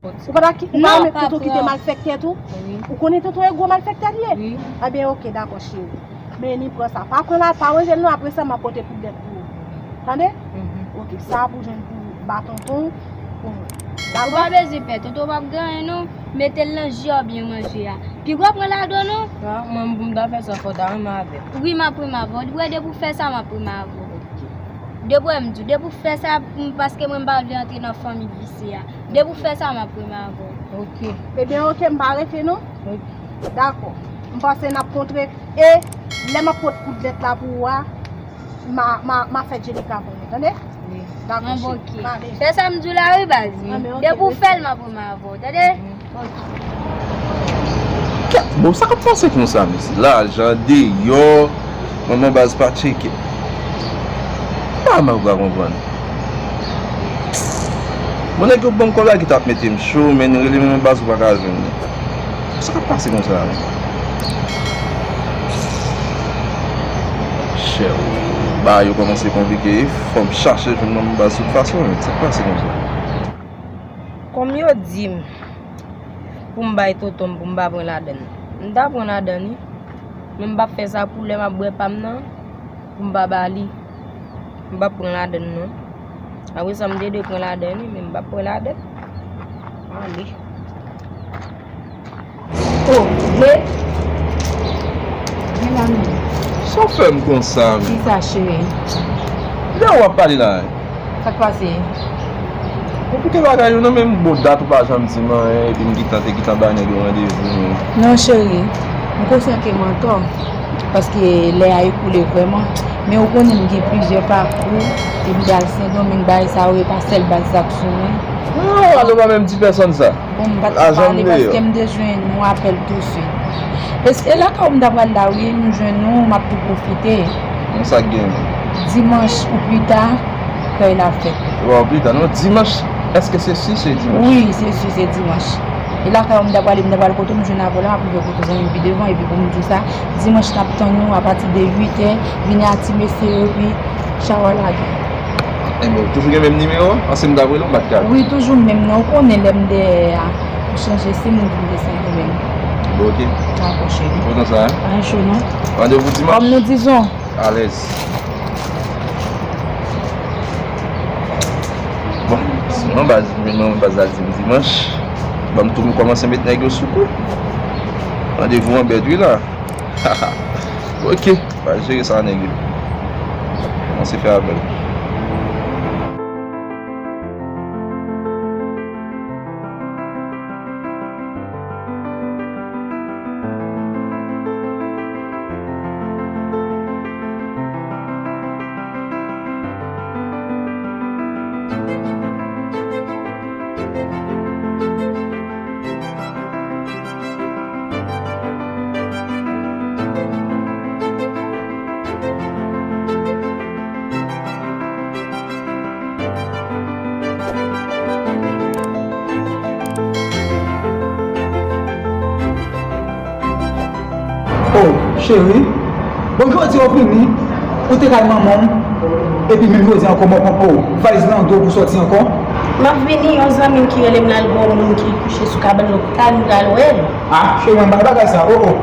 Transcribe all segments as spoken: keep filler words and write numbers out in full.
Ou pa ta ki, ou pa renmen tonton kite malfektè tou? Wi. Ou konnen tonton e gwo malfektè li ye? Wi. Ebyen, oke, dakò, cheri. Men ni pran sa. Pa pran la, pa ranje l non, apre sa, m ap pote poudlèt pou ou. Tande? Mhm. Oke, sa pou jwenn pou ba tonton. Pou mwen. Ou pa bezwen pè, tonton p ap gen anyen non. Mete l nan ji a oubyen manje a. Piga w pran ladan non. A, mwen, pou m ta fè sa, fò w ta renmen avè m. Wi, m ap renmen avè w. Ou wè, depi w fè sa, m ap renmen avè w. Depi w wè m di w, depi w fè sa, m, paske mwen, m pa vle antre nan fanmi visye a. Depi w fè sa, m ap renmen avè w. Oke. Ebyen, oke, m pa rete non. Oke. Dakò. M panse n ap kontre. E lè m ap pot poudlèt la pou ou a, m a, m a, m a fè Djelika konnen, tande? Wi. Dakò, cheri. Oke. M ale. Fè sa m di w la, wi, baz. Depi w fè l, m ap renmen avè w, tande? Kèt, bon, sa k ap pase konsa, mesye? Lajan deyò, manman baz pa tcheke. Pa mal ou ka konprann. Bon, nèg yo ban m kòb la ki t ap mete m cho, men rele manman baz ou pa ka jwenn li. Sa k ap pase konsa, men? Chè, bagay yo kòmanse konplike, fò m chache jwenn manman baz tout fason, men sa k pase konsa? Kòm yo di m, pou m bay tonton m, pou m pa pran ladann. M ta pran ladann wi. Men m p ap fè sa pou lè m ap bwè pa m nan, pou m pa ba li. M p ap pran ladann non. Apre sa, m te dwe pran ladann wi, men m p ap pran ladann. Ale. Oh, vle? Vin la menm. Sa w fè m konsa, men? Kisa, cheri? Lè w ap pale la. Sa k pase? Bon, koute bagay yo non, men m bon dat ou pa janm di m anyen, epi m gentan te gentan bay nèg yo randevou. Non, cheri, m konsyan ke m antò, paske lè a ekoule vrèman. Men ou konnen m gen plizyè pakou, epi m t al Sendomeng, bagay sa yo, e pa sèl baz sa k sou mwen. Non, ale w pa menm di pèsòn sa. Bon, m pa t pale paske m te jwenn yon apèl tousuit. E lakay ou m ta pral la wi, m jwenn ou, m ap tou pwofite. Bon, sa k gen? Dimanch ou pita, kay la fèt. Wa, ou pita, non, dimanch, èske se si se dimanch? Wi, se si se dimanch. E lakay ou m ta prale, m ta pral kote w, m jwenn avè w la, m ap rive kote w zanmi m pi devan, epi pou m di w sa, dimanch n ap tann ou apati de uit è, vini a ti mesye yo, epi chawa lage. Ebyen, ou toujou gen menm nimewo a? Paske m ta rele w, m pa t ka. Wi, toujou menm nan. Ou konnen lè m dèyè a. M chanje sim, m vin desann menm. Bon, oke. Dakò, cheri. Kontan sa, en? Pa gen cho, non. Randevou dimanch? Kòm nou dizon. Alèz. Bon, sinon, baz, menm baz la di m dimanch. Ban m tou m kòmanse met nèg yo sou kou. Randevou an bèt, wi, la. Ok, va jere sa nèg yo. Kòmanse fè apèl. Oh, cheri, bon, jodi a w vini, ou te kay manman w, epi menm jodi a ankò, mwen pran pou valiz nan do w pou sòti ankò. M ap vini, yon zanmi m ki rele m l al gen yon moun ki kouche sou kabann lopital, m pral wè l. Ah, cheri, mwen pa bagay sa, oh, oh.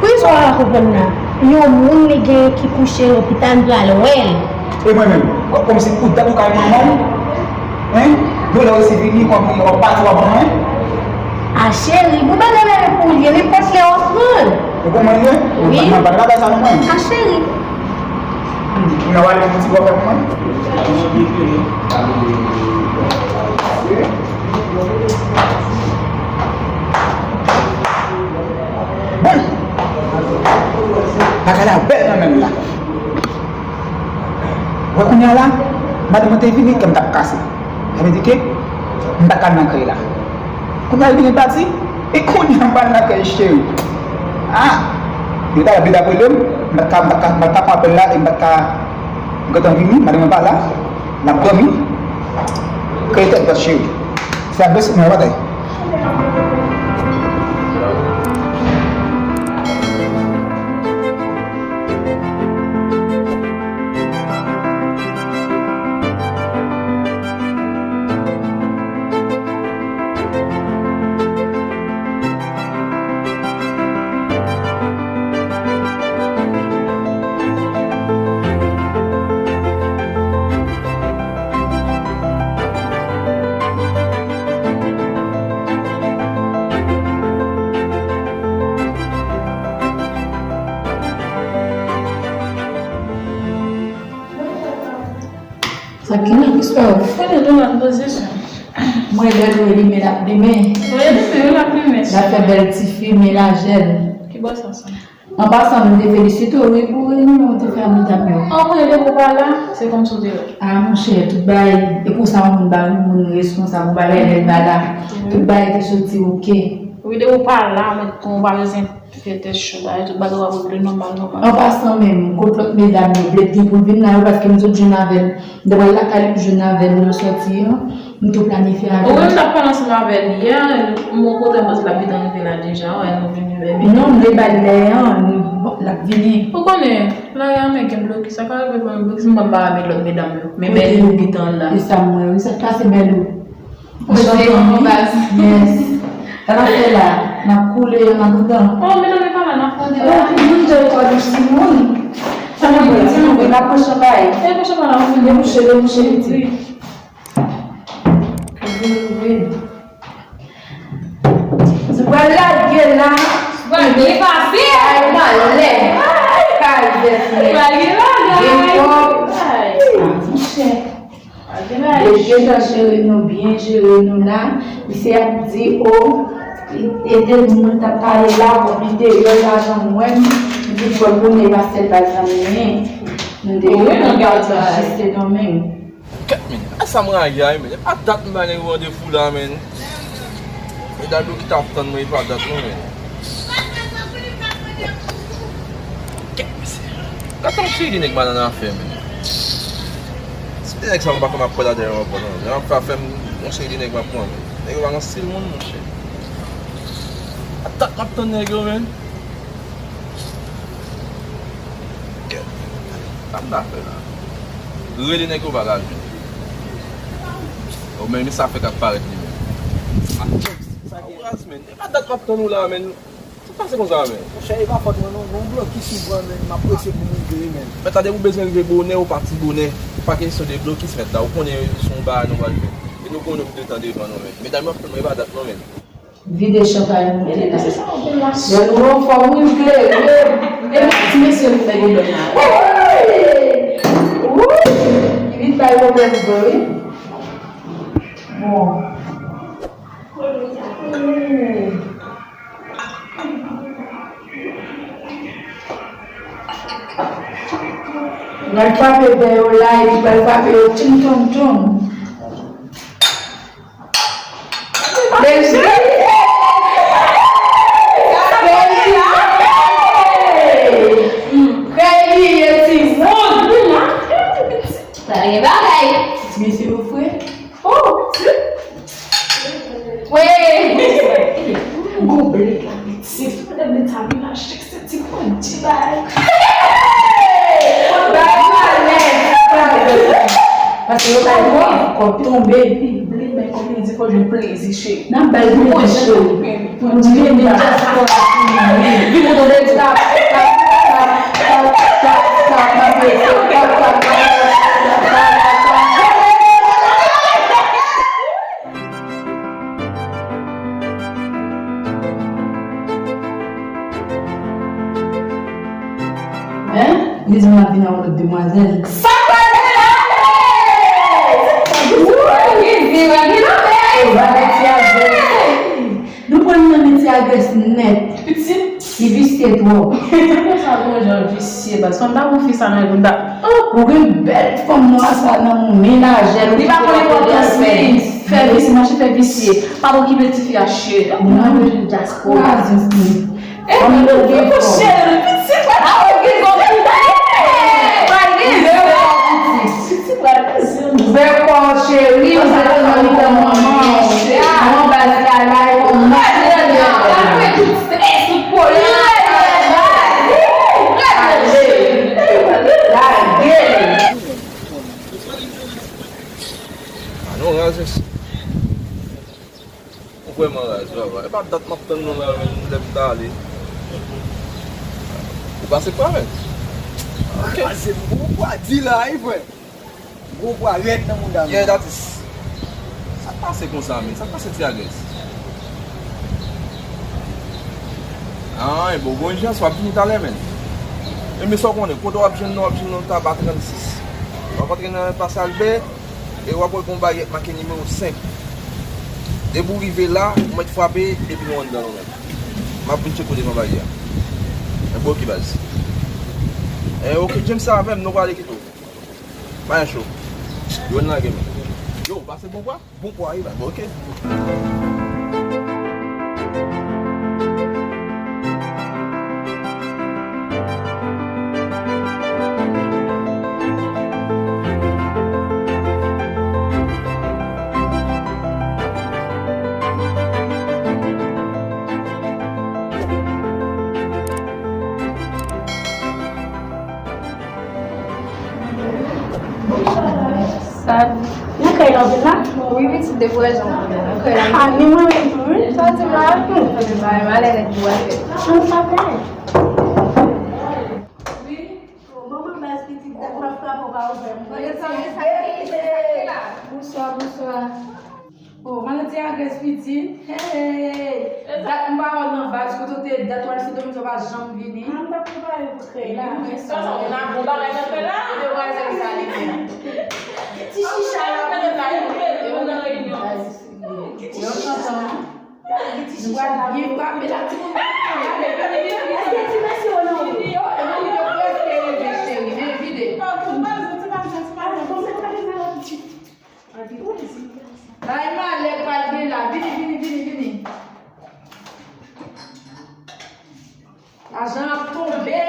Poukisa w pa konprann la? Yon moun li genyen ki kouche lopital, m pral wè l. E mwen menm, kò-, kòmsi pou dat ou kay manman w, hein? Yon lè w resi vini, w ap, w ap pati, w ap ban mwen? A cheri, bon bagay la e pou ou li ye, nenpòt lè w ap pran l. E pou mwen li ye? Wi. Mwen pa t bagay sa non mwen. A cheri. Hmm, ou nan wale yon ti gòfè pou mwen? Bon! Bagay la bèl nan men m la. Wè kounye a la, madanm mwen te vini, kè m t ap kase. Sa vle di ke m pa t ka nan kay la. Kounye a l vini pati, e kounye a m pa nan kay cheri. Ah! Yo ta byen ap rele m, m pa t ka, m pa t ka, m pa t ka pran apèl la, e m pa t ka gentan vini, madanm mwen pa la, l ap dòmi. Kreye tèt dwat cheri. Se adrès mwen, batay. Ki nan kisa w? Konnen nou nan pozisyon. Mwen lè nou limen l ap limen. Wi, limen l ap limen. L ap fè bèl tifi, men lajè l. Ki bò sa soti? An pasan, nou te felisite w, wi, pou reyinyon w te fè ak medam yo. An, mwen, depi w pa la, se kòmsi w te la. A, monchè, tout bagay, e konsa yon moun ba yon moun responsab, yon bagay lè l pa la. Tout bagay te soti oke. Wi, depi w pa la, mwen, kon w pa bezwen fè tèt cho, bagay, tout bagay w ap regle nòmal, nòmal. An pasan menm, kot lòt medam yo, Bled gen pou l vin la, wi, paske m sot jwenn avè l. M te pral lakay li pou jwenn avè l lè l sòti an. M te planifye avè l. Ou menm t ap pale ansanm avè l yè, m wè kote m panse l ap gentan rive la deja, wè nou vini bebe. Non, m te bay lè an, l ap vini. Ou konnen, lari a men gen blokis, sa ka rive ban m blokis, m konn pa avèk lòt medam yo. Men bèl ou gentan la. E sa m wè, wi, sa k pase bèl ou. Poze yon baz. Yes. Sa n ap fè la, n ap koule an andedan. Oh, medam yo pa la, n ap fè andedan. Oh, moun jèn kò nou si moun. Sa n ap fè, n ap pran chanpay. E pran chanpay la, moun. Debouche, debouche, piti. Wi. Wi. Nou pral lage la. Pral byen pase. Ay, malè. Ay, kay vèt. Pral gen bagay. Gen kòb. Ay. Ah, monchè. Pral gen bagay. Yo gentan jere nou, byen jere nou la. Misye ap di, o, e de moun t ap pale la, konpite yo, lajan mwen, li di fò l konnen pa sèl baz la menm. Nou te wi, nou gade jis se nan men. Kèt, men, a sa m rayi a, men. E pa dat m bay nèg yo randevou la, men. Medam yo ki t ap tann mwen, e pa dat non, men. Kèt, mesye. Gade yon seri de nèg m al nan afè, men. Se de nèg sa m pa konn ap pran la dèyè ankò, non. Lè m ap fè afè m, yon seri de nèg m ap pran, men. Nèg yo pa nan stil moun, monchè. A dat m ap tann nèg yo, men. Kèt. Sa m ta fè la? Rele nèg yo pa ka jwenn. Ou menm sa fè k ap parèt li menm. Sa gen. Raz, men. E pa dat m ap tann ou la, men. Sa pase konsa, men. Monchè, e pa fòt mwen non, non blokis ou pran, men. M ap prese pou m rive, men. Men tande ou bezwen rive bonè, ou pati bonè. Pa kesyon de blokis, mèt la. Ou konnen se yon bagay nou pral fè. E nou konnen nou gen tan devan nou, men. Medam yo ap tann mwen, e pa dat non, men. Vide chanpay nou te la. Lè nou anfòm, wi, m klere. E ti mesye nou fè gen lòt la. Wi! Li vin bay pwoblèm vre, wi. Bon. L al frape vè yo la, epi l al frape yo ting tong tong. Sa gen bagay. Ti mesye yo fre. Oh, ti. Wi. Gon blèd la, pitit. Madam Nita vin achte. Ti pran ti bay. Bay malè. Paske yo bay kòb, kòb tonbe. Li bliye bay kòb, li di fò jwenn plezi, cheri. N ap bay plezi, cheri. Pou di vin nan dyaspora. Vin pou tande tap, tap, tap, tap, tap, tap, tap, tap, tap, tap, tap, tap, tap, tap. Hein? Li di m l ap vin ak yon lòt demwazèl. Sa pral fè la? Wouy, li di w ap vin avè l. Bagay ti a vre. Nou pran nan men ti a grès nèt. Pitit. Li visye twòp. Se konsa gon jan visye, baz. Fanm ta gon fi sa nan vi m ta. Ou gen bèl fanm nwa sa nan men, menajè l, li pa konn enpòtans li. Fè visye, mache fè visye. Pa okipe tifi a, cheri. Mwen mwen jwenn dyaspora. Kraze fi. E mwen mwen cheri, pitit mwen. A okipe. Ouvè kò w, cheri, ouvè kò w nan mitan manman w. Manman baz la la, e pou mwen. Lage l. A non, raz mesye. Ou vrèman raz, papa. E pa dat m ap tann nou la, men lè m ta ale. Ou pase pwa, men. Ok. Pase pou ou pwa di la, wi, frè. Gwo pwa rèd nan mouda m. Yeah, that is. Sa k pase konsa, men? Sa k pase, ti a grès? Ah, e bon, bon jan, w ap vini talè, men. E men sa w konnen, kote w ap jwenn nou, w ap jwenn nou Taba trannsis. W ap antre nan Pasaj Bè, E w ap wè gen yon baryè k make nimewo senk. Depi w rive la, ou mèt frape, epi nou anndan nou menm. M ap vin tcheke w devan baryè a. Enben, oke, baz. E, oke, James, sa avè m, nou prale kite w. Maestro, yo n lage men. Yo, pase bon kwa? Bon kwa, wi, baz. Oke. Sa, nan kay la, ou vin la? Wi, pitit, depi w wè jan m nan kay la. A, ni mwen menm tou, wi. Sa di m la? Hmm. Sa di m la, malè nèt pou wè. An, sa fè. Wi. Manman baz pitit, dat m ap frape w pa ouvè m. Mwen sa, mwen sa, mwen sa, mwen sa. Bonswa, bonswa. Oh, maladi a grès pitit. Hey! Dat m pa wè w nan baz, kote w te ye, dat w al sou domèn sa w pa janm vini. A, m t ap prepare pou krèy la. Wi, sa, sa, ou nan bon bagay nan fè la. Ou te pral sèvi sa li menm. Ti chicha la, mwen nan reyinyon. Yo, tonton. Nou pral byen frape la, ti moun. Èske ti mesye yo nan ou? Yo, e moun yo prèske rive, cheri. Men vide. Bay malè pral gen la. Vini, vini, vini, vini. Lajan ap tonbe.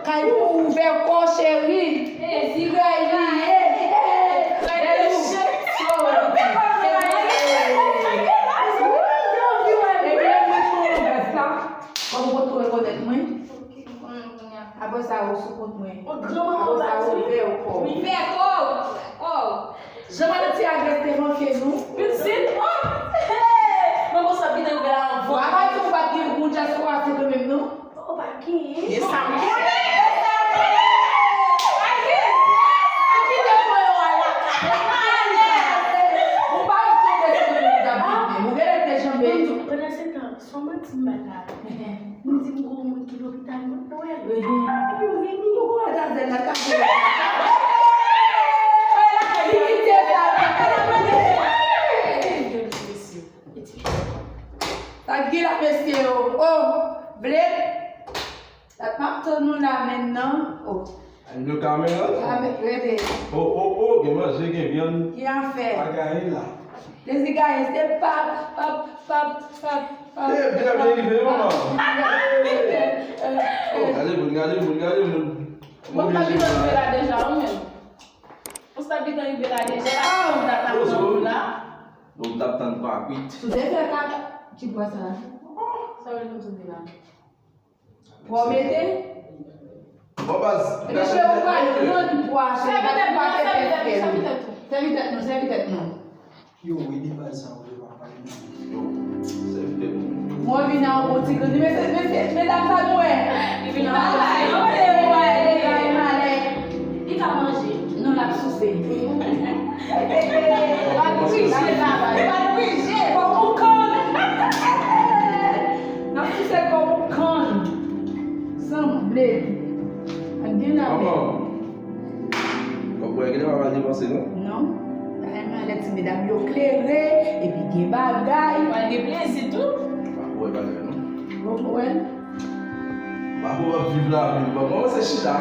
Kay ou ouvè kò, cheri. Ti rèy li ye. Bèl ou. Ebyen, mwen pran yon vès la. Kòm ou potko rekonèt mwen. Apre sa, ou sou kont mwen. Apre sa, ou ouvè kò. Ouvè kò w. Kò w. Jan madanm ti agrès te manke nou. Pitit, oh! Hey! Mwen konsa biten ouvè la anvan. Ou pa di ou pa t gen gou dyaspora se nou menm non. Ou pa gen. E sa m konnen, e sa m konnen. Ou pa gen. Ou kite fò yo al lakay. Ou pa gen fò yo se nou menm nou t ap viv. Ou genlè te janbe. Pandan se tan, se yon manti m bay la. M di m gon moun ki lopital, mwen wè l. Epi m vini. Ou wè Dazèl la k ap jwe. Li kite sa. Sa k gen la, mesye yo? Oh, vle? Sa m ap tann nou la menm nan. Oh. Ann nou kamera. Kame-, rete. Oh, oh, oh, gen manje, gen vyann. Ki afè? Bagay la. Plezi gaye, se pap, pap, pap, pap, pap. Eh, byen, byen rive, manman. Oh, gade moun, gade moun, gade moun. Bon, sa biten rive la deja, ou menm. Bon, sa biten rive la deja, la, moun ap tann la. Nou t ap tann pa kwit. Sou te fè kaka, ti bwa sa la. Sa vle di m sou te la. Pwa w mete? Bon, baz, mesye, ou pa jwenn pwa, se pa pwa ke fè fè. Sèvi tèt nou, sèvi tèt nou. Yo, wi, li baz sa, ou pa pale non. Yo, sèvi tèt nou. Mwen vin a yon bon ti grenn. Mesye, mesye, medam sa nou wè. Li vin malè, li vin malè. Li ka manje. Non, l ap souse. L ap pije, l ap pije kòm yon kann. N ap souse kòm yon kann. Sanble. Ak gen lamen. Kòb mwen genlè pa mal depanse, non? Non. Ay, malè ti medam yo klere, epi gen bagay. Pral gen plezi tou. Pa pou wè bagay, non. Bon, pou wè. Pa pou wè viv lavi. Bon, mwen se chita.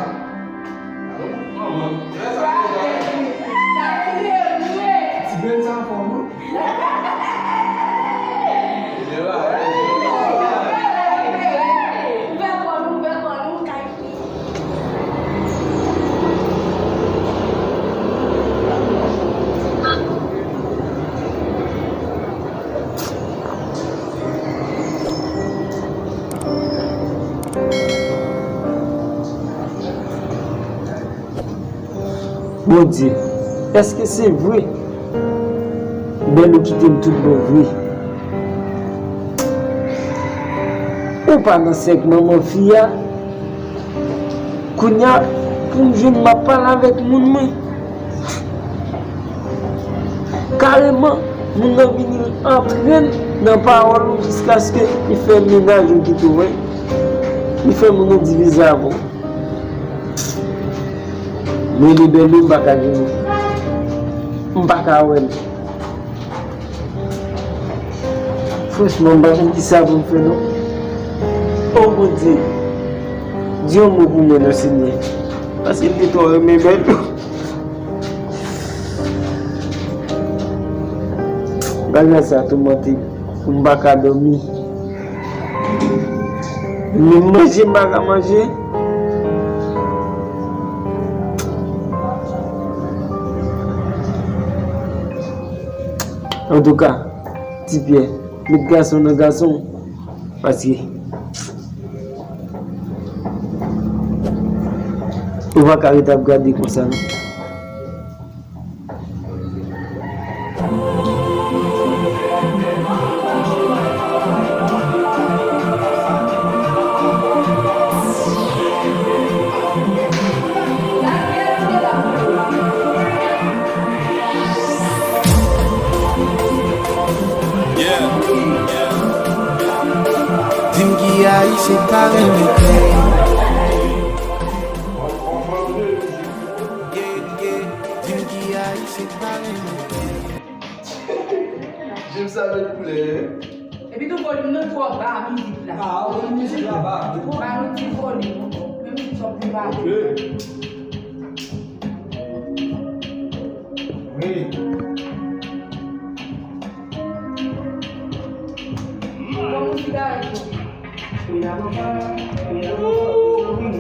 Alò, manman, fè sa pou mwen. Sa klere. Ti grenn sa fò, non? Bondye, èske se vre? Bèl ou kite m tout bon vre. Ou pa nan sèk manman fi a? Kounye a, pou m jwenn m ap pale avèk moun mwen. Kareman, moun nan vini l antre nan pawòl ou jiskaske li fè mennaj ou kite w, wi. Li fè moun nan divize avè w. Men li bèl wi, m pa ka vini. M pa ka wè l. Franchman, m pa konn kisa pou m fè non. O Bondye, di yon mo pou mwen non, Senyè. Paske m te twò renmen bèl. Bagay sa toumante m. M pa ka dòmi. Menm manje m pa ka manje. Antouka, Ti Pyè, met gason nan gason, paske ou pa ka ret ap gade konsa non. Yeah. Di m ki ayisyen k pa renmen play. Di m ki ayisyen k pa renmen play. James sa met koulè. Epi tou volim nan twò ba mizik la. Ah, volim mizik la ba. Ba nou ti volim. Menm si son pi ba. Ok. Wi. Bon, sigarèt yo. Sigarèt la.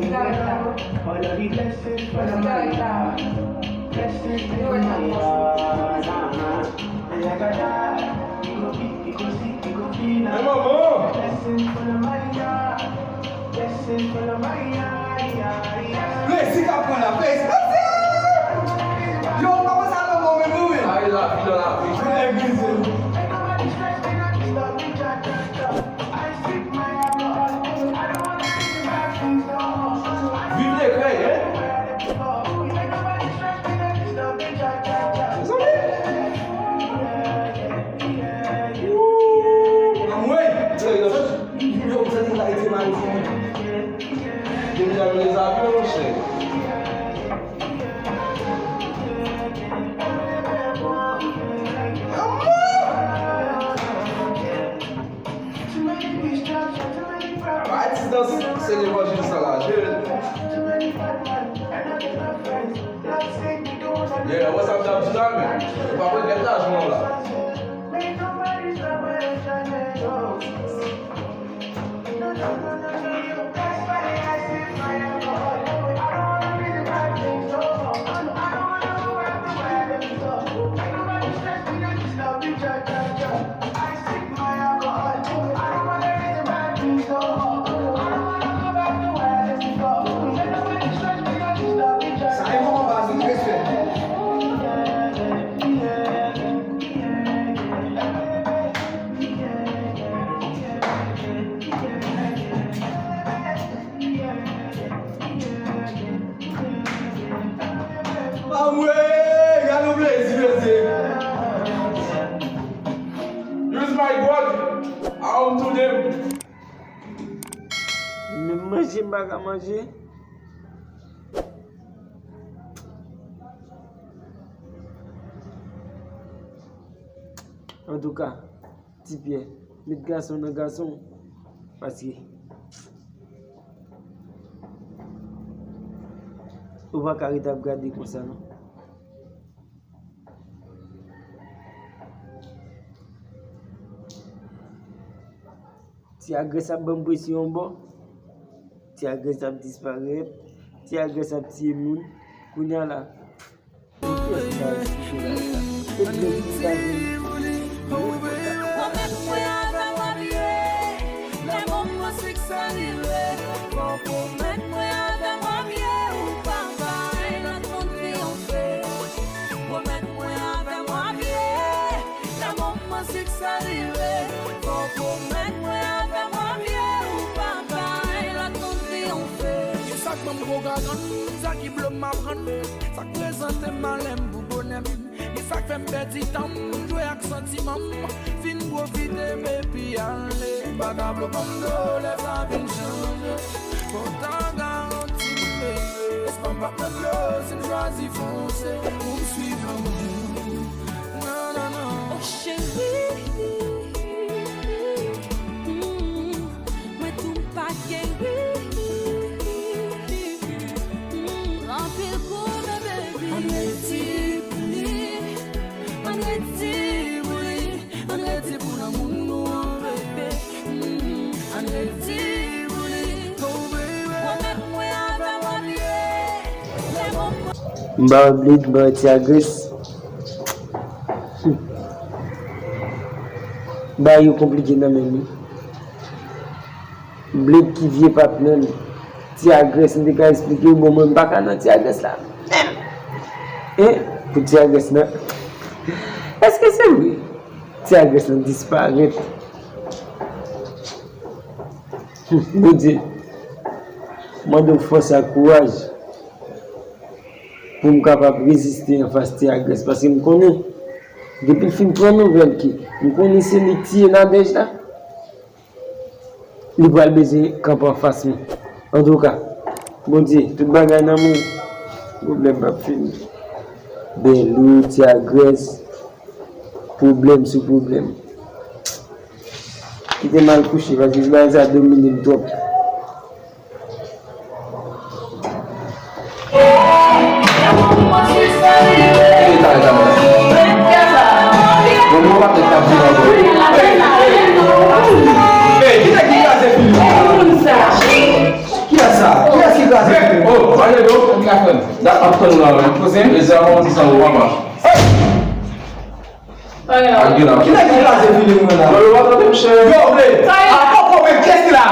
Sigarèt la. Yo wè sa. Hey, manman! Plezi k ap pran la, plezi. Yo, pa konsa non, mwen menm, mwen menm. Ay, lavi nan lavi. Mwen eglize. Viv lekrèy, hein? Mezanmi! Anmwey! Yo, m santi m ta rete Martini. Depi lè m lezavyon, monchè. Atis dans, se levanjil sa la, jere. Yeah, what's up, Dab Dynamic? Ou pa regrèt lajan w la. Sa e moman baz, respè. Anmwey, gade yon plezi, mesye. Use my God, I am to them. Menm manje m pa ka manje. Antouka, Ti Pyè, met gason nan gason, paske ou pa ka ret ap gade konsa non. Ti Agres ap ban m presyon yon bò. Ti Agres ap disparèt. Ti Agres ap tiye moun. Kounye a la, Ou menm mwen avè w ap ye, lè moman sikse rive, fò w pwomèt mwen avè m ap ye, ou pa bay lòt moun triyonfe. Pwomèt mwen avè m ap ye, lè moman sikse rive, fò w pwomèt mwen avè m ap ye, ou pa bay lòt moun triyonfe. Kisa k ban m gwo gagann, sa ki blo m aprann, sa k prezante malè m pou bonè m. Li sa k fè m pèdi tan m, m jwe ak santiman m, fin pwofite m epi ale. M pa ka bloke m do lè sa vin chanje. Fò w ta garanti m, espwa m p ap pran dlo si m chwazi fonse pou m swiv lanmou. Cheri, mm, mwen tou m pa geri. Mm, anpil kou, baby. Ann redi pou li, ann redi pou li, ann redi pou lanmou nou an, baby. Mm, ann redi pou li. Oh, baby. Pwomèt mwen avè m w ap ye. M ba w bled, m ba w ti agres. Bagay yo konplike nan men m wi. Bled ki vye patnè m. Ti agres, m te ka eksplike w, bon, mwen m pa ka nan ti agres la menm. Hein? Pou ti agres nan. Èske se vre? Ti agres nan disparèt. Bondye, mande w fòs ak kouraj pou m kapab reziste anfas ti agres, paske m konnen, depi l fin pran nouvèl ke m konnen se li k tiye Nadège la, li pral bezwen kanpe anfas mwen. Antouka, Bondye, tout bagay nan men w, pwoblèm p ap fini. Bèlou, ti agres, pwoblèm sou pwoblèm. Kite m al kouche, paske bagay sa domine m twòp. Kiyès sa? Kiyès ki kraze fil? Oh, ale do, m ka fè. Dat ap tann la, men. Koze. E sa, on di sa, ou papa. Hey! Kiyès ki kraze fil mwen la? Yo, yo, yo, yo, yo, yo. Yo, vle. Sa ye. Atò, kòman, kiyès ki la?